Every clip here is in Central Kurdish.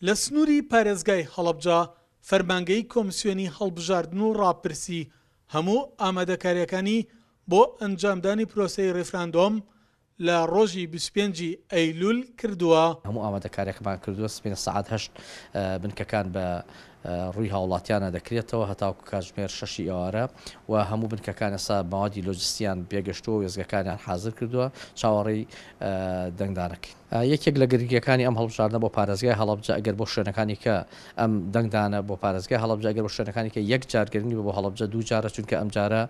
لە سنووری پارێزگای هەڵەبجە، فەرمانگەی کۆمسیۆنی هەڵبژاردن و ڕاپرسی هەموو ئامادەکارییەکانی بۆ ئەنجامدانی پرۆسەی ڕیفراندۆم لە ڕۆژی 25 ی ئەیلول کردووە. هەموو ئامادەکارییەکەمان کردووە، سبەینێ سەعات هەشت بنکەکان بە ڕووی هاوڵاتیانە دەکرێتەوە هەتاوەکو کاتژمێر شەشی ئێوارە و هەموو بنکەکان ئێستا مەوادی لۆجستیان پێگەشتووە و وێستگەکانیان حازر کردووە، چاوەڕێی دەنگدانەکەین. یەکێک لە گرنگییەکانی ئەم هەڵبژاردنە بۆ پارێزگای هەڵەبجە ئەگەر بۆ شوێنەکانی کە ئەم دەنگدانە بۆ پارێزگای هەڵەبجە ئەگەر بۆ شوێنەکانی کە یەک جار گرنگی بۆ هەڵەبجە دوو جارە چونکە ئەم جارە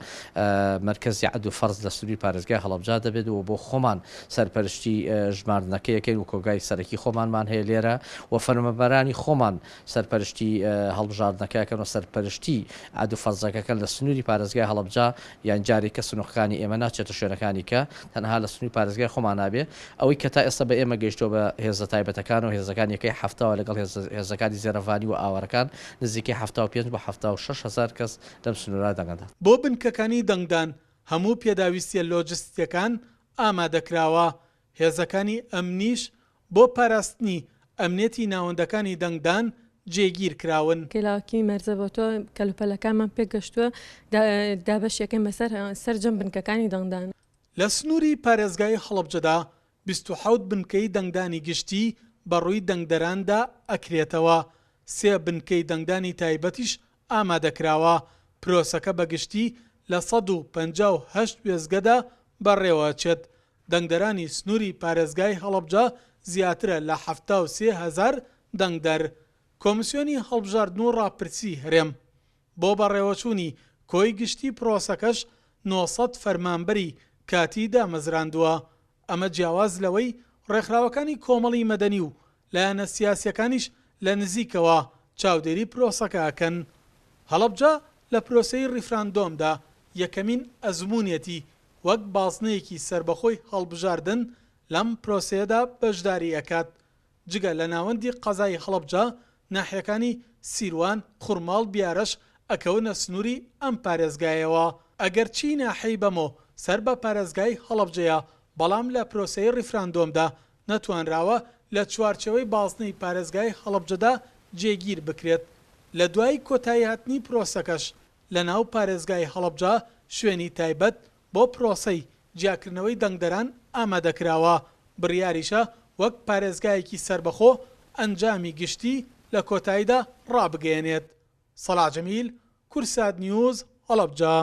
مەرکەزی عەد و فەرز لە سنووری پارێزگای هەڵەبجە دەبێت و بۆ خۆمان سەرپەرشتی ژماردنەکەی ئەکەین و کۆگای سەرەکی خۆمانمان هەیە لێرە و فەرمانبەرانی خۆمان سەرپەرشتی هەڵبژاردنەکە ئەکەن و سەرپەرشتی عەد و فەرزەکەکەن لە سنووری پارێزگای هەڵەبجە یان جارێک کە سنوقەکانی ئێمە ناچێتە شوێنەکانی کە تەنها لە سنووری پارێزگای خۆمان نابێ ئەوەی کە تا ئێستا بە ئێمە گەیشتووە بە هێزە تایبەتەکان و هێزەکان یەکەی حەفتاوە لەگەڵ هێزەکانی زێرەڤانی و ئاوارەکان نزیکەی 75 بۆ 76 هەزار کەس لەم سنوورە دەنگدەن. بۆ بنکەکانی دەنگدان هەموو پێداویستیە لۆجستیەکان ئامادەکراوە، هێزەکانی ئەمنیش بۆ پاراستنی ئەمنیەتی ناوەندەکانی دەنگدان جێگیر کراون. کێلاوەکی مەرزە بۆ تۆ کەلوپەلەکانمان پێگەشتووە دابەشیەکەین بەسەر سەرجەم بنکەکانی دەنگدان. لە سنووری پارێزگای هەڵەبجەدا 27 بنکەی دەنگدانی گشتی بە ڕووی دەنگدەراندا ئەکرێتەوە، سێ بنکەی دەنگدانی تایبەتیش ئامادەکراوە، پرۆسەکە بە گشتی لە 158 وێستگەدا بەڕێوەئەچێت، دەنگدەرانی سنووری پارێزگای هەڵەبجە زیاترە لە 73 هەزار دەنگدەر. کۆمسیۆنی هەڵبژاردن و ڕاپرسیی هەرێم، بۆ بەڕێوەچوونی کۆی گشتی پرۆسەکەش 900 فەرمانبەری کاتی دامەزراندووە، ئەمە جیاواز لەوەی ڕێکخراوەکانی کۆمەڵی مەدەنی و لایەنە سیاسییەکانیش لە نزیکەوە چاودێری پرۆسەکە ئەکەن. هەڵەبجە لە پرۆسەی ڕیفراندۆمدا یەکەمین ئەزموونیەتی وەک بازنەیەکی سەربەخۆی هەڵبژاردن لەم پرۆسەیەدا بەشداری ئەکات، جگە لە ناوەندی قەزای هەڵەبجە، ناحیەکانی سیروان، خورماڵ، بیارەش ئەکەونە سنووری ئەم پارێزگایەوە. ئەگەرچی ناحیەی بەمۆ سەر بە پارێزگای هەڵەبجەیە، بەڵام لە پرۆسەی ڕیفراندۆمدا نەتوانراوە لە چوارچێوەی بازنەی پارێزگای هەڵەبجەدا جێگیر بکرێت. لە دوای کۆتاییهاتنی پرۆسەکەش لە ناو پارێزگای هەڵەبجە شوێنی تایبەت بۆ پرۆسەی جیاکردنەوەی دەنگدەران ئامادەکراوە، بڕیاریشە وەک پارێزگایەکی سەربەخۆ ئەنجامی گشتی لە کۆتاییدا ڕابگەیەنێت. سەڵاح جەمیل، کوردسات نیوز، هەڵەبجە.